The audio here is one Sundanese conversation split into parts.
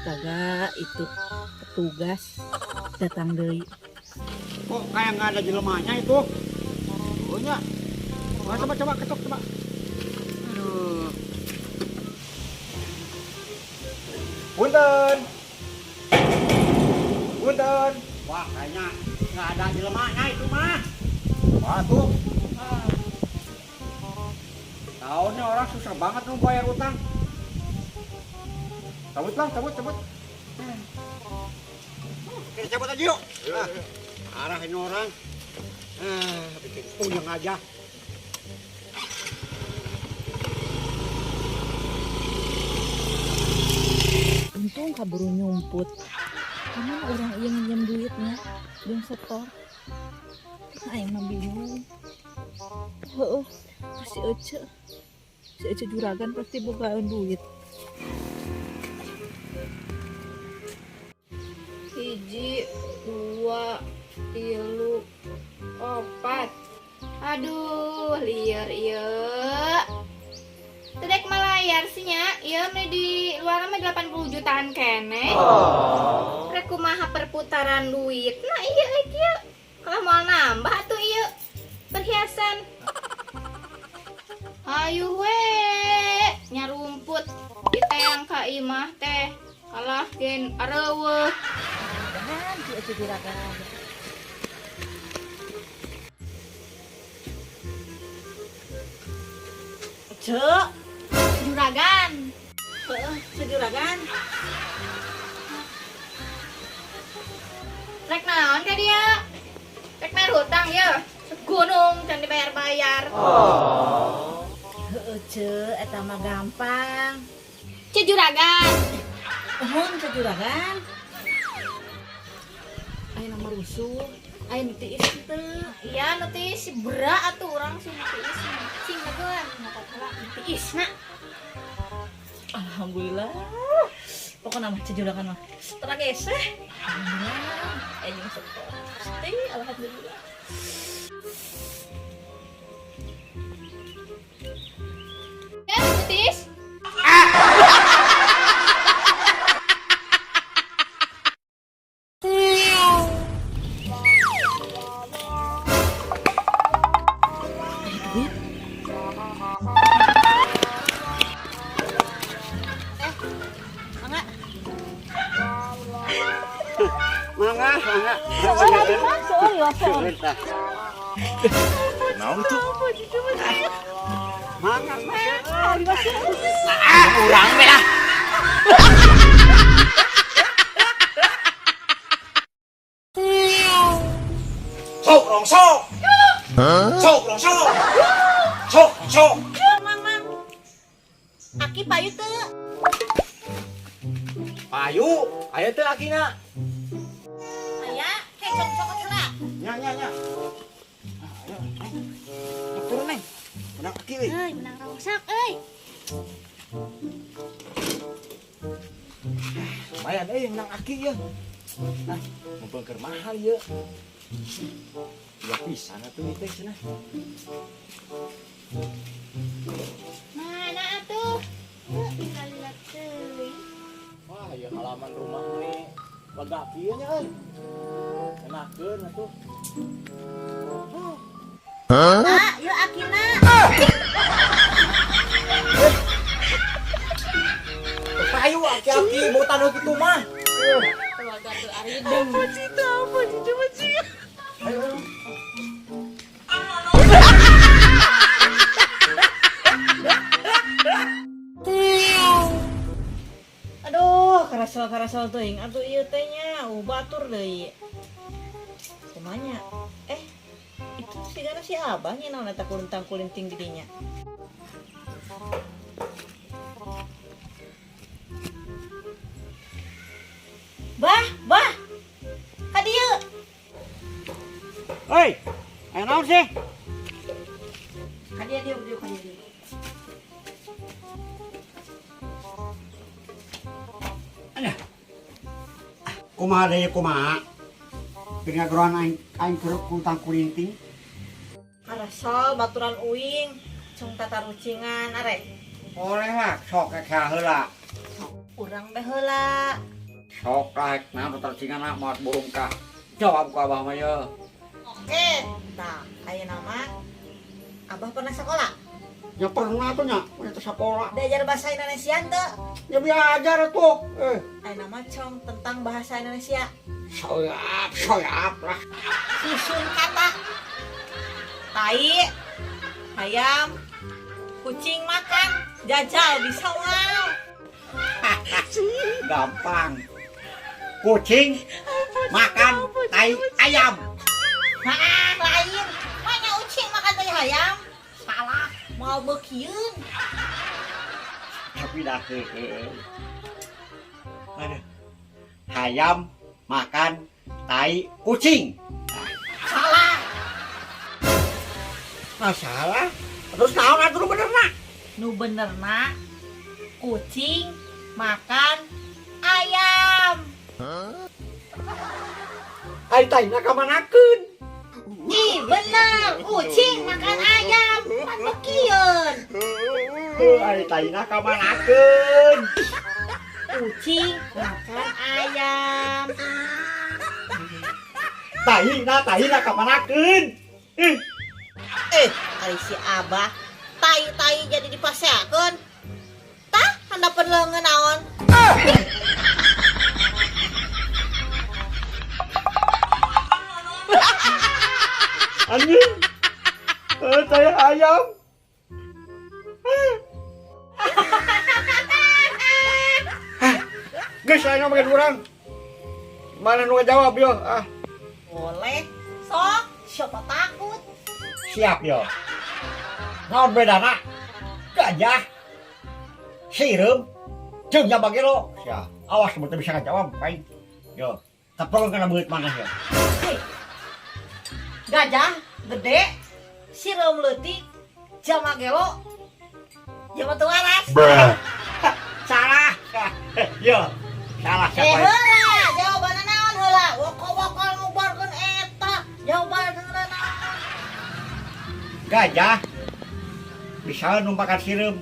Astaga, itu petugas datang deui. Kok kayak nggak ada jelemanya itu? Oh nya. Wah, coba coba ketok coba. Aduh. Punten. Punten. Wah, kayaknya nggak ada jelemanya itu mah. Wah tuh. Ah. Tahu nih orang susah banget mau bayar utang. Cabut lah, cabut, cabut. Kita cabut aja yuk. Ah, arahin orang. Ah, bikin puyeng aja. Untung kaburu nyumput. Karena orang ieu nginjem duitnya jeung setor. Aing mah bingung. Heeh, si Ece. Si Ece juragan pasti bogaan duit. 1, 2, 3, 4. Aduh, liar ieu. Tedek malayar sih nya, ieu mah di luar mah 80 jutaan keneh. Rek kumaha perputaran duit. Nah iya euy kieu. Kalau mau nambah atuh ieu perhiasan. Ayo we, nyarumput diteang ka imah teh. Kalah gen areueuh. Jangan si Ece juragan. Ece, Juragan. heeh, Ece juragan. Rek naon ka dia? Rek bayar hutang ya. Segunung can dibayar-bayar. Heeh, Ce, eta mah gampang. Ce juragan. Uhun, Ce juragan. Aya nomor rusuh, aya nu tiis teu. Iya, nu tiis berak atuh urang sih nu tiis. Sing legeun, nyokot heula nu tiisna. Alhamdulillah. Pokokna mah Ce juragan mah terang geseh. Alhamdulillah, aya jeung setor. Pasti alhamdulillah. Ya, nu tiis. Aya duit. Mangga. Mangga, mangga. Seueur ya, seueur. Seueur tah. Naon tuh? Mangga, mangga. Urang we ah. Sok rongsok. Sok rongsok. Sok rongsok. Mang, mang. Aki payu teu? Payu, aya teu akina? Aya, ke cok-cokot heula. Nya, nya, nya. Ah, ayo, Neng. Turun, Neng. Menang aki euy. Euy, menang rongsok euy. Lumayan euy menang aki ieu. Nah, mumpung keur mahal ieu. Dua pisan atuh ieu teh cenah. Mana atuh? Heuh, lila teuing. Wah, ieu halaman rumah nih. Lega kieu nya euy. Enakeun atuh. Ah, yuk akina. Payu aki-aki bau tanah kitu mah. Keluarga tuh arideng. Apa sih itu? Apa sih? Coba sih. Ayo, ayo. Aduh, karasel-karasel teuing atuh ieu teh nya, batur deui. Kumanya? Itu sigana si Abah nya naon eta kulintang-kulinting di dinya. Bah, bah. Ka dieu. Hei, aya naon sih? Ka dieu dieu dieu ka dieu. Aduh. Kumaha deui kumaha? Pingageroan aing aing keur kultang kulinting. Karasol baturan uing, cung tatarucingan arek. Boleh lah, sok kekeh heula. Urang teh heula. Sok lah nah percingan maot burung kah. Jawab ku abah mah ye. Oke, tah ayeuna mah Abah pernah sekolah? Ya pernah tuh nya, punya teh sekolah. Diajar bahasa Indonesia teu? Ya biajar tuh. Ayeuna mah cong tentang bahasa Indonesia. Soyap, soyap lah. Susun kata. Tai, ayam, kucing makan, jajal bisa wow. Gampang. Kucing makan tai ayam. Nah, lain. Mana ucing makan tai ayam? Salah, mau bekieun. Tapi dah Aduh. Hayam makan tai kucing. Salah. Nah, salah. Terus naon atuh nu bener na? Nu benerna kucing makan ayam. Ai taina ka manakeun? Ih, bener, kucing makan ayam, pan bekieun. Heuh, ai taina ka manakeun? Kucing makan ayam. Taina ka manakeun? Ih, Ari si Abah, tai-tai jadi dipaseakeun. Tah, handapeun leungeun naon? Anjing. Tai ayam. Geus aing mah urang. Mana nu ngajawab yo? Ah, Boleh. Sok, siapa takut? Siap yo. Naon bedana? Gajah, sireum, jeung jaba gelo. Sia, awas mun teu bisa ngajawab aing. Yo, tepung kana beut maneh yo. Hei. Gajah gede, sireum leutik, jama gelo, jama teu waras. Salah. Yo, salah siapa? Heula, jawabanna naon heula? Woko-woko ngubarkeun eta, jawabanna naon? Gajah bisa numpakan sireum.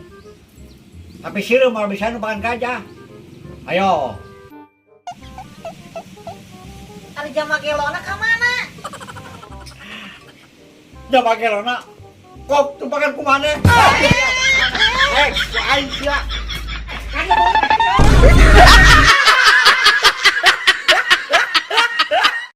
Tapi sireum malah bisa numpakan gajah. Ayo. Ari jama gelona ka mana? Jama gelona kok tumpakan ku maneh? Ku aing sia. Kan